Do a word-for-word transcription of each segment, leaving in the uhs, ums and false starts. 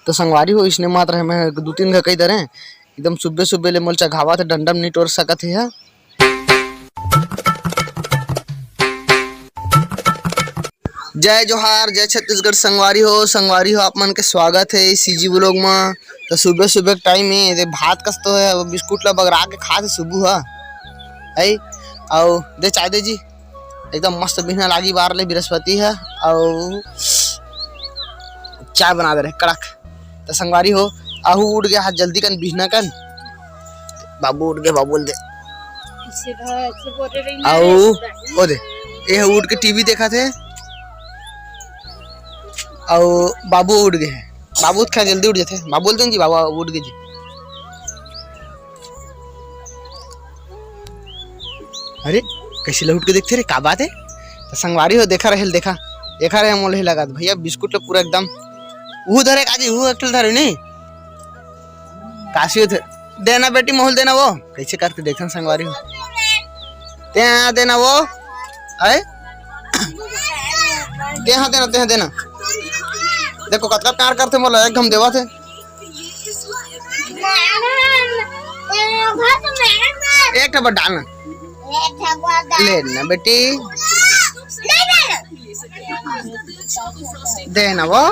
तो संगवारी हो, इसने मात्र हमें दू तीन घा कही दरे, एकदम सुबह सुबह ले मोल चघावा थे, डंडम नहीं टोर सकत हे। जय जोहार, जय छत्तीसगढ़ संगवारी हो। संगवारी हो, आप मन के स्वागत है इस CG vlog में। तो सुबह सुबह के टाइम में दे भात कस तो है, अब बिस्कुट ला बगरा के खात सुबह है। अउ दे चाय दे जी, एकदम मस्त बिहना लागी बार ले बृहस्पति है। अउ चाय बना दे रहे कड़क। तो संगवारी हो, आहू उठ गया हाथ जल्दी कन बिहना कन। बाबू उठ गए, बाबू बोल दे। अउ ओ दे, ये उठ के टीवी देखा थे। अउ बाबू उठ गए हैं। बाबू तो खैर जल्दी उठ जाते। बाबू बोलते हैं जी, बाबू उठ गए जी। अरे, कैसे लहुट के देखते रे, का बात है? तो संगवारी हो, देखा रहे, देखा, देखा रहे, मोल ही लगा भैया, बिस्कुट ला पूरा एकदम, वो धरे काजी, वो एक ठो धरे नहीं, काशी उधर, देना बेटी, मोहल देना वो, कैसे करके देखन संगवारी हो, ते यहाँ देना वो, आए, ते यहाँ देना, ते यहाँ देना, देखो कतका प्यार करते, मोला एक घम देवा थे। एक ठो डालना। ले ना बेटी। दे ना वो।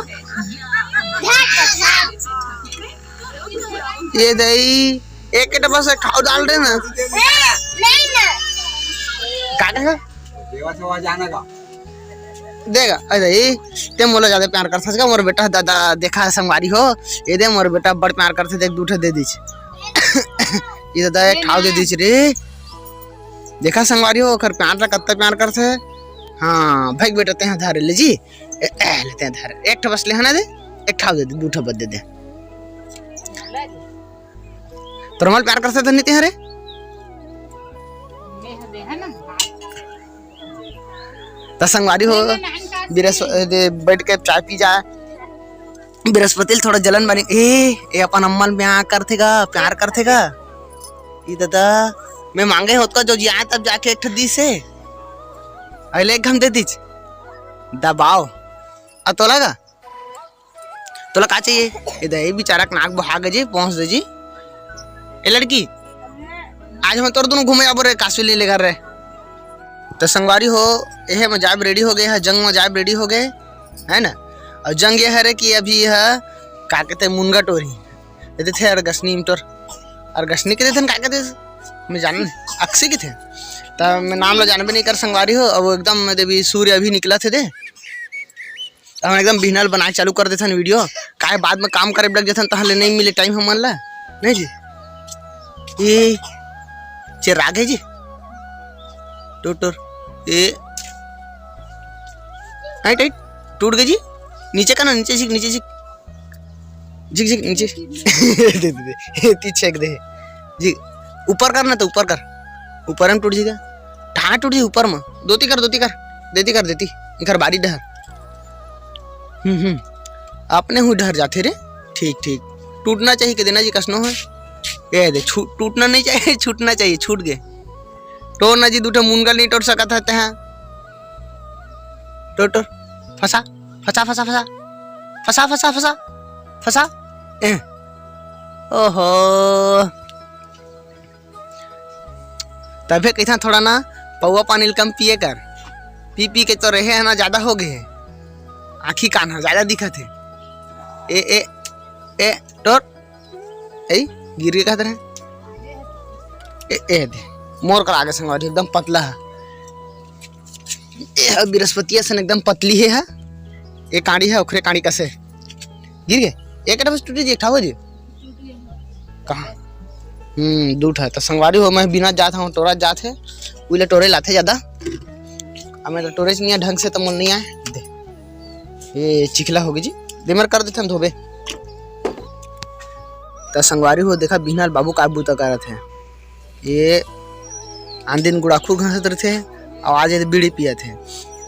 ये दे। एक ठो बस खाओ डाल दे ना। का कहे? देगा, अरे, ते मोला ज्यादा प्यार करथस का, मोर बेटा, दादा, देखा संगवारी हो, ये दे, मोर बेटा बड़ प्यार करथे, देख, दू ठो दे दीच। ये दादा, एक ठाव दे दीच रे। देखा संगवारी हो, ओकर प्यार ला कत्ता प्यार करथे। हाँ, भाई बेटा, ते धर ले जी। ए, ए, ले ते धर। एक ठो बस ले, है ना दे? एक ठाव दे दे, दू ठो बस दे दे। तोर मोला प्यार करथे त नहीं ते हरे? त संगवारी हो, बृहस्प-, दे, बैठ के चाय पी जा। बृहस्पति ल थोड़ा जलन बनी। ए, ए अपन अम्मा ल प्यार करथे गा, प्यार करथे गा। ई दादा, मैं मांगे होत का जो जी आए तब जाके एक ठो दीस हे। अइले एक घम दे दीच। दबाओ। आ तोला गा? तोला का चाहिए? ए दे, ए बेचारा के नाक बहा गे जी, पहुंच दे जी। ए लड़की, आज हम तोर दोनों घूमे जाबो रे, कासुली ले घर रे। तो संगवारी हो, एहे में जाब ready हो गए है, जंग में जाब ready हो गए, है ना? और जंग ये है रे कि अभी यह का कहते मुनगा टोरी, ये देथे अरगसनी में टोर, अरगसनी के देथे न का कहते, मैं जान अक्सी के थे, तब मैं नाम ला जानबे नहीं कर संगवारी हो। अब एकदम में देवी सूर्य अभी निकला थे दे, हम एकदम बिहनल बनाए चालू कर देथन video। काय बाद में काम करे लग जथन, तहले नहीं मिले टाइम हमन ला, नहीं जी। ये चिराग है जी, टूट टूट, ये टाइट टाइट टूट गए जी। नीचे का ना, नीचे झिक, नीचे झिक, झिक झिक नीचे। दे दे दे, ती छेक दे जी। ऊपर कर ना, तो ऊपर कर, ऊपर में टूट जाएगा। हाँ, टूट जी ऊपर में। दोती कर, दोती कर, देती कर, देती। इकर बारी डहर। हम्म, हम्म। अपने हुई डहर जाथे रे। ठीक, ठीक। टूटना चाहिए के देना जी, कसनो है। ये दे, छू-, टूटना नहीं चाहिए, छूटना चाहिए, छूट गए। टोर ना जी, दू ठो मुनगा नहीं टोर सकत है तेहा। टोर, टोर। फंसा, फंसा, फंसा, फंसा। फंसा, फंसा, फंसा। फंसा। ए। ओहो। तभे कहिथन थोड़ा ना पौवा पानी ल कम पिए कर, पी पी के तो रहे है ना, ज्यादा हो गए है, आँखी कान ह ज्यादा दिखत है। ए ए ए टोर, ए गिर के कहत रहे। ए ए दे मोर कर आगे संगवारी एकदम पतला है। ए ह बृहस्पतिया सन एकदम पतली है, है। ए कांड़ी है ओखरे कांड़ी कसे गिर गए। एक बस टूटी जी, एक ठा हो जी। कहाँ? हम्म, दू ठा। तो संगवारी हो, मैं बिना जात हूँ, टोरा जात है, उइले टोरे लाथे ज्यादा। अब मैं तो टोरे नहीं है ढंग से, तो मन नहीं आए। दे, ये चिखला होगी जी, दे मेरे कर देते हम धोबे। तो संगवारी हो, देखा बिहनल बाबू का बूता करत है। ये आन दिन गुड़ाखू घसत रहिथे, अउ आज ये बीड़ी पियत हे।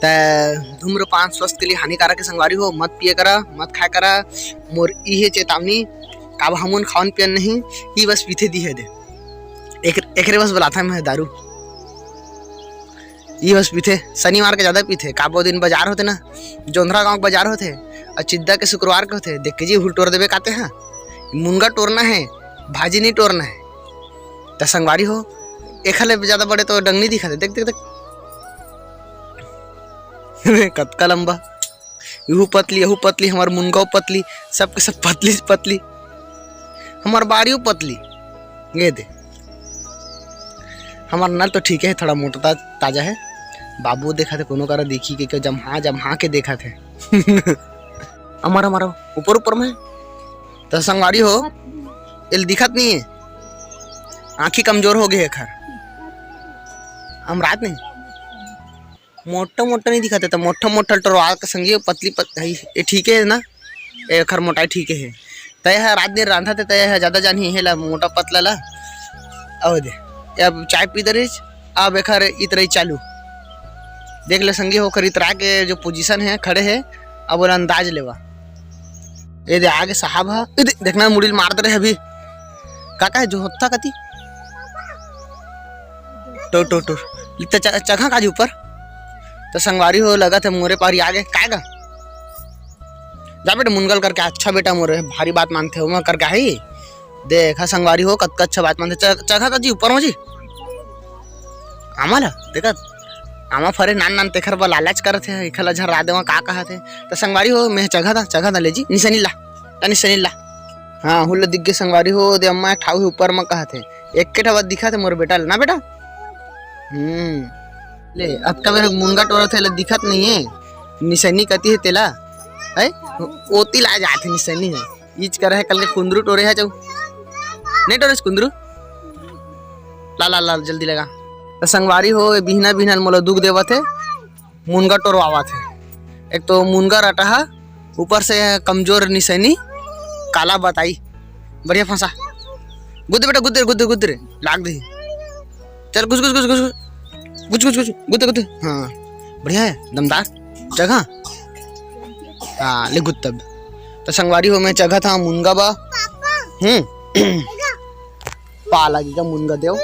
त धूम्रपान स्वास्थ्य के लिए हानिकारक है संगवारी हो, मत पिए करा, मत खाए करा। मोर इहे चेतावनी, काबर हमन खावन पियन नहीं, ई बस पीथे दिहे दे। एक, एकरे बस बलाथा में दारू। ई बस पीथे, शनिवार के ज्यादा पीथे, काबर दिन बाजार होथे ना, जोंधरा गांव के बाजार होथे, अचिद्दा के शुक्रवार के होथे, देख के जी हुल टोर देबे काते हा। मुनगा टोरना हे, भाजी नहीं टोरना हे। त संगवारी हो, एखर ले ज्यादा बड़े तो डंग नहीं दिखत हे। देख, देख, देख। कतका लंबा। यहू पतली, यहू पतली, हमर मुनगाओ पतली, सबके सब पतली से पतली। हमर बाड़ियो पतली। ये दे। हमर नल तो ठीक है, थोड़ा मोटा ता-, ताजा है। बाबू देखा थे कोनो करा देखी के, के जम्हा, जम्हा के देखा थे। अमर, अमर, ऊपर, ऊपर में। त संगवारी हो, एल दिखत नहीं है। आँखी कमजोर हो गए है एखर। हम रात नहीं। मोटा मोटा नहीं दिखत हे, त मोटा मोटा टोरवा के संगी पतली पत-, हई, ये ठीक है ना? एखर मोटाई ठीक है। तय ह रात दिन रांधत हे, तय ह ज्यादा जानही, हेला मोटा पतला ला। अब दे, ये अब चाय पी दरिस, अब एखर इतरई चालू। देख ले संगी हो, ओकर इतरा के जो पोजीशन है, खड़े है, अब ओला अंदाज लेवा। ये दे आगे साहब ह, ये दे, देखना मुड़ी ल मार दे रहे अभी। का का है जो होता कती? टोर, टोर, टोर। त च-, चघा काजी ऊपर। त संगवारी हो, लगत हे मोरे पारी आगे। काय गा? जा बेटा, मुनगल करके, अच्छा बेटा मोरे, भारी बात मानथे, ओमा करके आही। देखा संगवारी हो, कतका अच्छा बात मानथे। च-, चघा काजी ऊपर हो जी। आमा ला, देखत, आमा फरे नान नान, तेखर बर लालच करत हे, एखर ला झर्रा देवा, का कहत हे। त संगवारी हो, मैं चघा था, चघा था, ले जी, निसनी ला, या निसनी ला। हाँ, हुल्ला दिख गे संगवारी हो, दे अम्मा ठाऊ हे ऊपर म कहत हे। एक के ठा बात दिखत हे मोर बेटा ल, ना बेटा? हम्म। ले, अतका बेर मुनगा टोरत हे, ले दिखत नहीं है। निसैनी कती है तेला? है? ओती ला जात है निसैनी है। ईच कर है, कल के कुंदरू टोरे है जाऊ। नहीं टोरे कुंदरू? ला, ला, ला, जल्दी लगा। त संगवारी हो, ये बिहना, बिहना मोला दुख देवत है। मुनगा टोरवावत हे। एक तो मुनगा रटहा, ऊपर से कमजोर निसैनी, काला बताई। बढ़िया फंसा। गुद्दे बेटा, गुद्दे, गुद्दे, गुद्दे रे, लाग दे। चल, घुस, घुस, घुस, घुस, घुस, घुस, घुस, गुद्दे, गुद्दे। हाँ, बढ़िया है, दमदार जगह। हाँ, ले गुद तब। त संगवारी हो, मैं चघा था मुनगा बा। हम्म। पा लागी का मुनगा देव।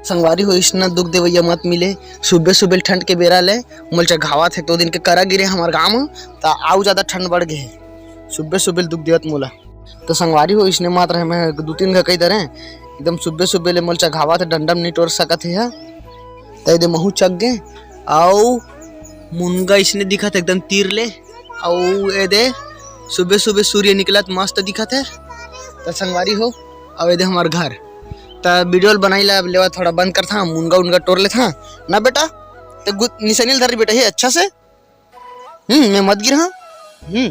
संगवारी हो, इसना दुख देवैया मत मिले। सुबह सुबह ठंड के बेरा ले मोल चघावत हे। तो दिन के करा गिरे हमर गांव म, त आऊ ज्यादा ठंड बढ़ गे हे। सुबह सुबह दुख देवत मोला। तो संगवारी हो, इसने मात्र है, मैं दू तीन घा कही दरे, एकदम सुबह सुबह ले मोल चघावत हे, डंडम नहीं टोर सकत हे। त एदे महू चघ गे, आऊ मुनगा इसने दिखत हे एकदम तीर ले। अउ ए दे, सुबह सुबह सूर्य निकलत मस्त दिखत हे। त संगवारी हो, अउ ए दे हमर घर। त वीडियो ल बनाई ला लेवा थोड़ा बंद करथा, मुनगा उनगा टोर लेथा ना बेटा। त गु-, निसैनी ल धर बेटा, हे अच्छा से। हम्म, मैं मत गिरहा। हम्म।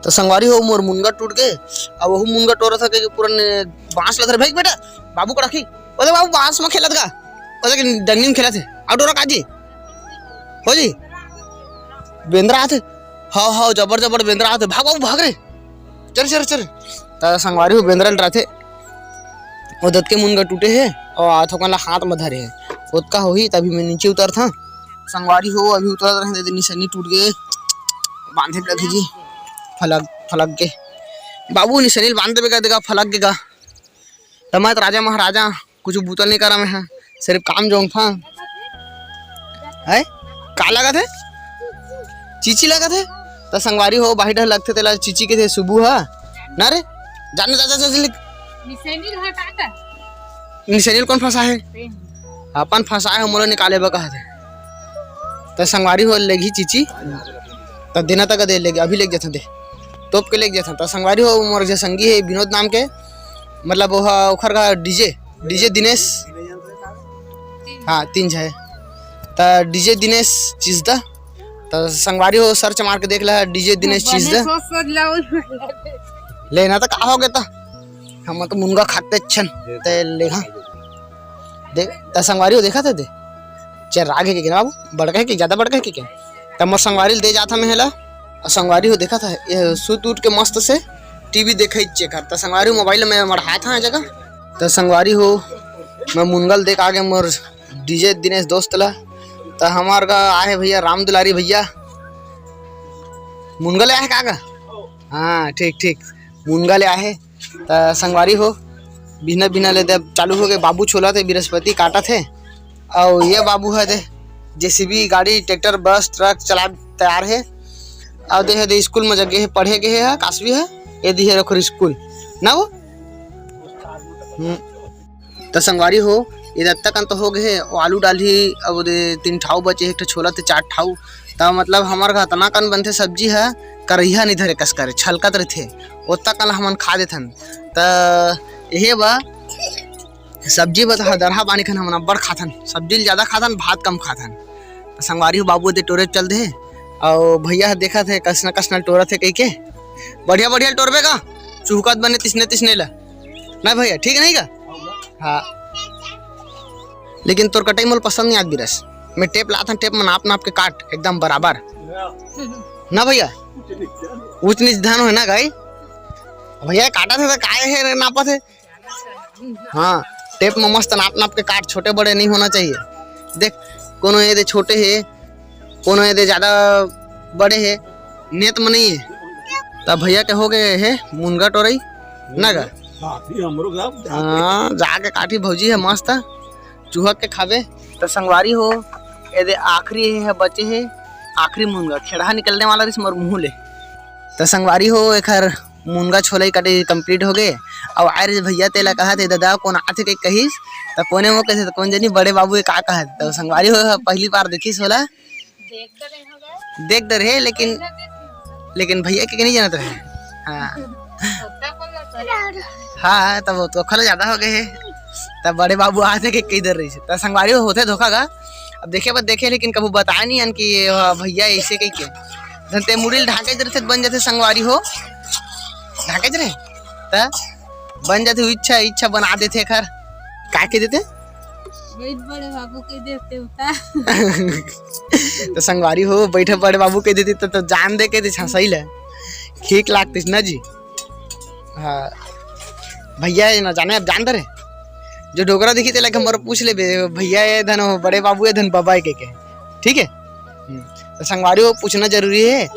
त संगवारी हो, मोर मुनगा टूट गे। अब वहू मुनगा टोरत हे के पूरा ने-, बांस ल धर भाई बेटा, बाबू को राखी। ओदे बाबू बांस म खेलत गा। ओदे के डंडी म खेलत हे। आउ टोरा काजी। हो जी। बेंदरा आथे। हाव, हाव, जबर, जबर बेंदरा आथे। भाग बाबू, भाग रे। चल, चल, चल। त संगवारी हो बेंदरा ल राथे। ओ दतके मुनगा टूटे हे। अउ आथो कन ला हाथ म धरे हे। ओतका होही, तभी मैं नीचे उतरथा। संगवारी हो, अभी उतरत रहे, दे निसैनी टूट गे। बांधे लगी जी। फलक, फलक गे। बाबू निसैनी ल बांध देबे का, देगा, फलक गे गा। त मैं त राजा महाराजा, कुछ बूता नहीं करा मैं हा, सिर्फ काम जोंगफा। है? का लगत हे? चीची लगत हे? त संगवारी हो, बाहिर डहर लगथे, तेला चीची के थे सुबू हा। ना रे? जाने, जा, जा, जा, जा, लिख। निसैनी ल हटा कर। निसैनी ल कौन फंसा है? तें। अपन फंसा है, मोला निकाले बर कहत हे। त संगवारी हो, लेगी चीची। त देना तक दे, लेगी, अभी लेके जाथन दे। तोप के लेके जाथन। त संगवारी हो, मोर जे संगी हे विनोद नाम के, मतलब, वो हा, ओखर का डीजे, डीजे दिनेश। हाँ, तीन झे। त डीजे दिनेश चीज दा। त संगवारी हो, search मार के देख ला, डीजे दिनेश चीज दा। बने सोच सोच ला, उन ले ना, त का हो गे त? हम तो मुनगा खाते छन, ते ले, हाँ। दे, त संगवारी हो, देखा थे दे। चल, राग है कि ना बाबू? बड़का है कि ज्यादा बड़का है कि क्या? त मोर संगवारी ल दे जात हमें हेला। अउ संगवारी हो, देखा था, ये सुत उठ के मस्त से टीवी देखे चेक कर। त संगवारी हो, मोबाइल में मढ़ात हा जगह। त संगवारी हो, मैं मुनगा ल देख आगे मोर डीजे दिनेश दोस्त ला। त हमार का आहे भैया राम दुलारी भैया। मुनगा ले आहे का गा? हाँ, ठीक, ठीक। मुनगा ले आहे। त संगवारी हो, बिहना बिहना ले दे चालू हो गे। बाबू छोला थे, बृहस्पति काटा थे। अउ ये बाबू है दे, जेसीबी, गाड़ी, ट्रैक्टर, बस, ट्रक चला तैयार है। अउ दे हे, दे स्कूल में जगे हे, पढ़े गे हे, कासवी हे, ये दिहे रखो स्कूल ना वो। हम्म। त संगवारी हो, ये दत्ता कन तो हो गए हे, वो आलू डालही, अब दे तीन ठाऊ बचे, एक ठो छोला ते चार ठाऊ। त मतलब हमर घर अतना कन बनथे सब्जी ह, करैहा नहीं धरे कस करे, छलकत रहिथे, ओतका कन हमन खा देथन। त यहे बा, सब्जी बर त हदरहा बानी खन हमन अब्बड़ खाथन, सब्जी ल ज्यादा खाथन, भात कम खाथन। त संगवारी हो, बाबू दे टोरे चल दे, अउ भैया ह देखत हे, कसना कसना टोरत हे कहिके। बढ़िया बढ़िया टोरबे का, चुहकत बने तिसने तिसने ला ना भैया, ठीक नहीं का? हाँ, लेकिन तोर कटाई मोल पसंद नहीं आज बिरस। मैं टेप लाथन, टेप में नाप नाप के काट एकदम बराबर ना भैया। ऊंच नीच धन हो ना गाई। भैया काटा थे तो काय हे रे, नापा थे। हाँ, टेप में मस्त नाप नाप के काट, छोटे बड़े नहीं होना चाहिए। देख, कोनो ये दे छोटे हे, कोनो ये दे ज्यादा बड़े हे, नेत में नहीं हे। तब भैया के हो गए हे मुनगा टोरई ना गा? काटी हमरो गा। हाँ, जाके काटी भौजी हे मस्त, चुहक के खाबे। त संगवारी हो, ये दे आखिरी हे, बचे हे आखिरी मुनगा, खेड़हा निकलने वाला रहिस मोर मुंह ले। त संगवारी हो, एखर मुनगा छोलई कटे complete हो गए। अब आए रे भैया तेला कहा थे, "दादा, कोन आथे?" के कहिस, त कोने मो कहिस, त कोन जनी बड़े बाबू ए का कहा थे। त संगवारी हो, पहली बार देखिस होला। देख तो रहे हो गए। देख तो रहे, लेकिन, लेकिन भैया के नहीं जानत रहे। हाँ। ओतना बोल रहा था। हाँ, तब वो तो खल ज्यादा हो गए हे। तब बड़े बाबू आथे के कही दर रही से। त संगवारी हो होथे धोखा गा। अब देखे बर देखे, लेकिन कभू बताए नहीं हन कि ये, हाँ, भैया ऐसे कही के। धन ते मुड़ी ल ढांके रथे त बन जाथे संगवारी हो। ढांके रहे। त बन जाथे इच्छा, इच्छा बना देथे एखर। का के देथे? बैठ बड़े बाबू के देते उता। त संगवारी हो, बैठे बड़े बाबू के देती त, त जान दे के दे छसई ले। ठीक लागतिस ना जी। हाँ। भैया ये ना जाने, अब जान दे रे। जो डोकरा दिखी तेला हमर पूछ लेबे, भैया ये धन हो, बड़े बाबू ये धन बाबा के के। ठीक है? हम्म। त संगवारी हो, पूछना जरूरी हे।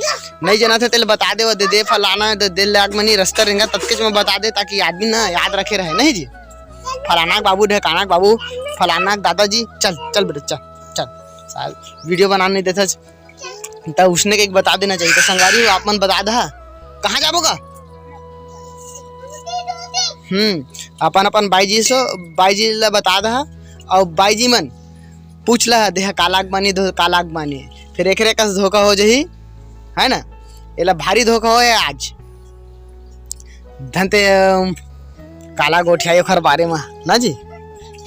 नहीं जानत हे तेला बता दे, वो दे दे फलाना, दे दे लाग मनी रस्ता रेंगा, ततकेच में बता दे, ताकि आदमी ना याद रखे रहे, नहीं जी? फलाना के बाबू, ढेकाना के बाबू, फलाना के दादाजी, चल, चल बेटा, चल, चल। साल video बनाने नहीं देता, त उसने के एक बता देना चाहिए। त संगवारी हो, आप मन बता दहा, कहाँ जाबो गा? हम्म, अपन अपन बाईजी सो, बाईजी ला बता दहा, अउ बाईजी मन पूछ ला, देहा कालाग मानी, धो-, कालाग मानी, फिर एकरे कस धोखा हो जाही, है ना? एला भारी धोखा होए आज। धनते, अम, काला गोठियाई ओखर बारे मा, ना जी?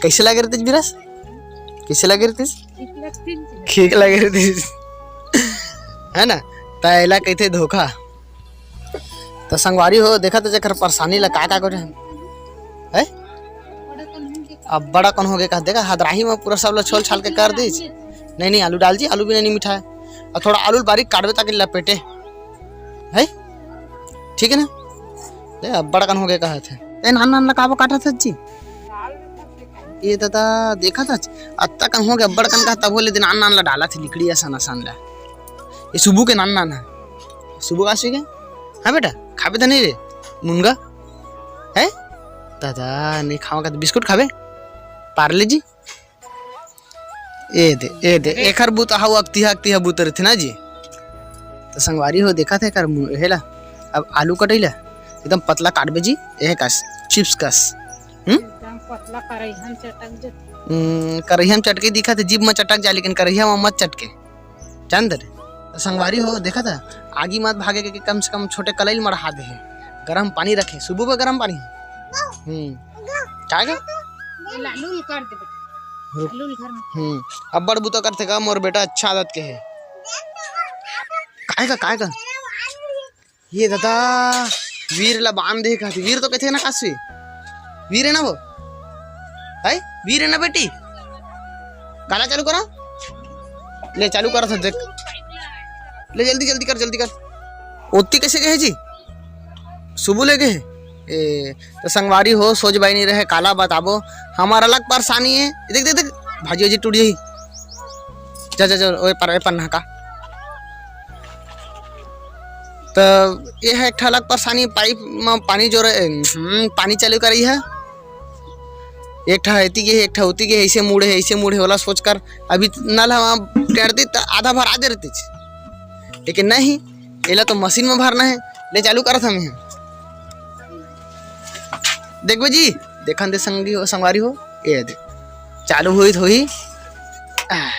कैसे लगे रहतिस बिरस? कैसे लगे रहतिस? ठीक लगतिस। ठीक लगे रहतिस। है ना? त एला कहिथे धोखा। त संगवारी हो, देखा त जेकर परेशानी ला का का गोठे है? अब बड़ा कौन हो गए कहा, देखा हदराही में पूरा सब ला छोल छाल के कर दीस। नहीं, नहीं, आलू डाल जी, आलू भी नहीं मीठा है। और थोड़ा आलू बारीक काटबे ताकि लपेटे। है? ठीक है ना? ए, अब बड़ा कन हो गए कहा थे। ए, नान नान ला काबो काटा था जी? ये दादा, देखा था, अत्ता कन हो गया, बड़ा कन का तब बोले दिन नान नान ला डाला थे, लिकड़ी असन असन ला। ये सुबह के नान नान है। सुबह का सीखे? हाँ बेटा, खाबे तो नहीं रे, मुनगा? है? दादा, नहीं खावा का तो बिस्कुट खाबे? पार्ले जी? ए दे, ए दे, एखर बुता हाउ अक्तिहा, अक्तिहा बुता रहिथे ना जी। त संगवारी हो, देखा थे एकर मुंह, हेला, अब आलू कटैला, एकदम पतला काटबे जी, एहे कस, chips कस। हम्म? एकदम पतला करैहा म चटक जथे। हम्म, करैहा म चटके दिखा थे, जीभ म चटक जा, लेकिन करैहा म मत चटके। जान दे रे। त संगवारी हो, देखा था, आगी मत भागे के, के कम से कम छोटे कलैल मढ़ा दे हे। गरम पानी रखे, सुबह में गरम पानी। हम्म। का गे? ये ला, लूल कर दे बेटा। रुक। लूल घर में। हम्म। अब्बड़ बुता करथे का मोर बेटा, अच्छा आदत के हे। काय का, काय का? ये दादा, वीर ला बांध दे कहथे। वीर तो कहथे ना काशी। वीर है ना वो? है? वीर है ना बेटी? काला चालू करा? ले, चालू करा था, देख। ले, जल्दी, जल्दी कर, जल्दी कर। ओत्ती कैसे गए जी? सुबह ले गए? ए, तो संगवारी हो, सोच बाई नहीं रहे, काला बताबो, हमार अलग परेशानी है। देख, देख, देख, भाजी, भाजी टूट जाही। जा, जा, जा, ओए पर, ओए पर नहा का। तो ये है एक ठा अलग परेशानी, पाइप में पानी जो रहे, हम्म, पानी चालू करी है। एक ठा एती के, एक ठा ओती के, ऐसे मुड़े है, ऐसे मुड़े वाला सोचकर अभी नल हम टेर दी तो आधा भर आ दे रहती, लेकिन नहीं, एला तो मशीन में भरना है। ले, चालू करत हमें। देखबे जी, देखन दे संगी हो, संगवारी हो, ये दे, चालू होई तो होई। आह,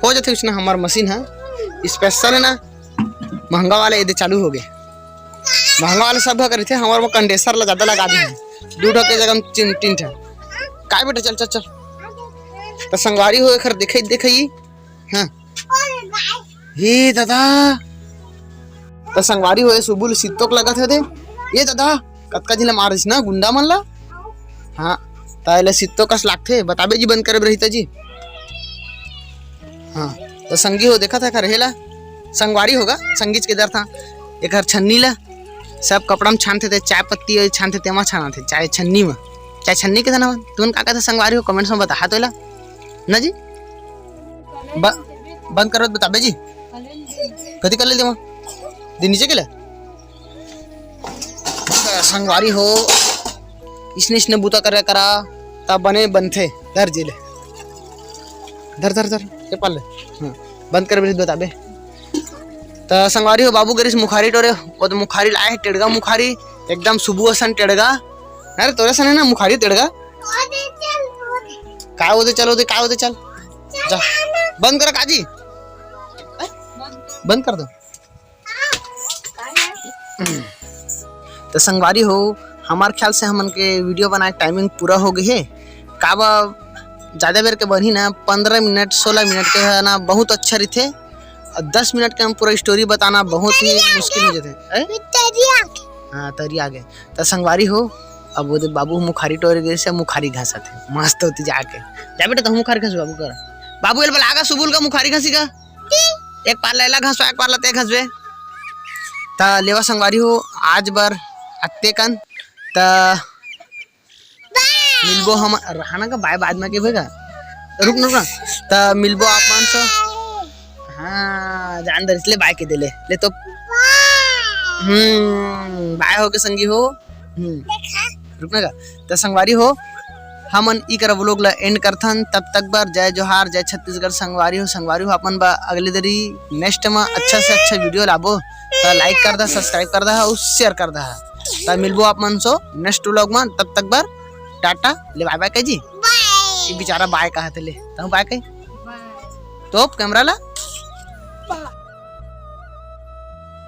हो जाथे उसने। हमार मशीन है, स्पेशल है ना, महंगा वाला, ये दे, चालू हो गए। महंगा वाला सब ह करथे, हमार वो कंडेंसर ला ज्यादा लगा दे, दू ठो के जगह में तीन, तीन ठो। काय बेटा, चल, चल, चल। तो संगवारी हो, एखर देखई, देखई। हाँ। हे दादा, त संगवारी हो, ए सुबुल सित्तोक लगत हे दे। ए दादा, कतका झिन ल मारिस ना गुंडा मन ला। हाँ, त एला सित्तो कस लागथे, बताबे जी, बंद करे रहिता जी। हाँ, त संगी हो, देखत हे खरहेला, संगवारी होगा, संगीच के दर था, एकर छन्नी ला, सब कपड़ा में छानथे ते, चाय पत्ती छानथे, तेमा छानथे, चाय छन्नी में, चाय छन्नी के था ना, तुमन का कहते संगवारी हो, कमेंट्स में बता, हाँ तो एला, ना जी? ब-, बंद करो बताबे जी। कति कर ले देवा? दे नीचे के ले। संगवारी हो, इसने, इसने बूता करे करा, तब बने बनथे। धर जी ले। धर, धर, धर। ये पाल ले। हाँ। बंद कर बताबे। त संगवारी हो, बाबू गरिस मुखारी टोरे, वो तो मुखारी लाए हे, टेड़गा मुखारी, एकदम सुबह असन टेड़गा। अरे तोरे सने ना मुखारी टेड़गा। का होते चल, होते का होते चल। जा। बंद कर काजी। बंद कर दो। तो संगवारी हो, हमार ख्याल से हमन के वीडियो बनाए के टाइमिंग पूरा हो गई है। काबर ज्यादा बेर के बनही ना, पंद्रह मिनट, सोलह मिनट के है ना, बहुत अच्छा रहिथे। और दस मिनट के हम पूरा स्टोरी बताना बहुत ही मुश्किल हो जाथे। ए? तरी आ गए। हाँ, तरी आ गए। तो संगवारी हो, अब वो दे बाबू मुखारी टोरे गए से मुखारी घासत हे। मस्त होती जाके। जा बेटा, तो मुखारी घास बाबू कर। बाबू एल बला आगा सुबुल का मुखारी घासी का। एक पार ला एला घसवा, एक पार ला ते घसवे। त लेवा संगवारी हो, आज बर अत्ते कन। त मिलबो हम, रहना का बाय बाद में के भैया। रुक ना, रुक ना। त मिलबो आप मन से। हाँ, जान दर इसलिए बाय के दे ले। ले तो। हम्म, बाय हो के संगी हो। हम्म। रुकना का। त संगवारी हो, हमन ई करा व्लॉग ला एंड करथन। तब तक बर जय जोहार, जय छत्तीसगढ़। संगवारी हो, संगवारी हो, अपन बा अगले दरी नेक्स्ट में अच्छा से अच्छा वीडियो लाबो। त लाइक कर दा, सब्सक्राइब कर दा और शेयर कर दा। त मिलबो आप मन सो नेक्स्ट व्लॉग में। तब तक बर टाटा, ले बाय बाय कह जी। बाय। ये बेचारा बाय कहा थे, ले तहु बाय कह। बाय। तो कैमरा ला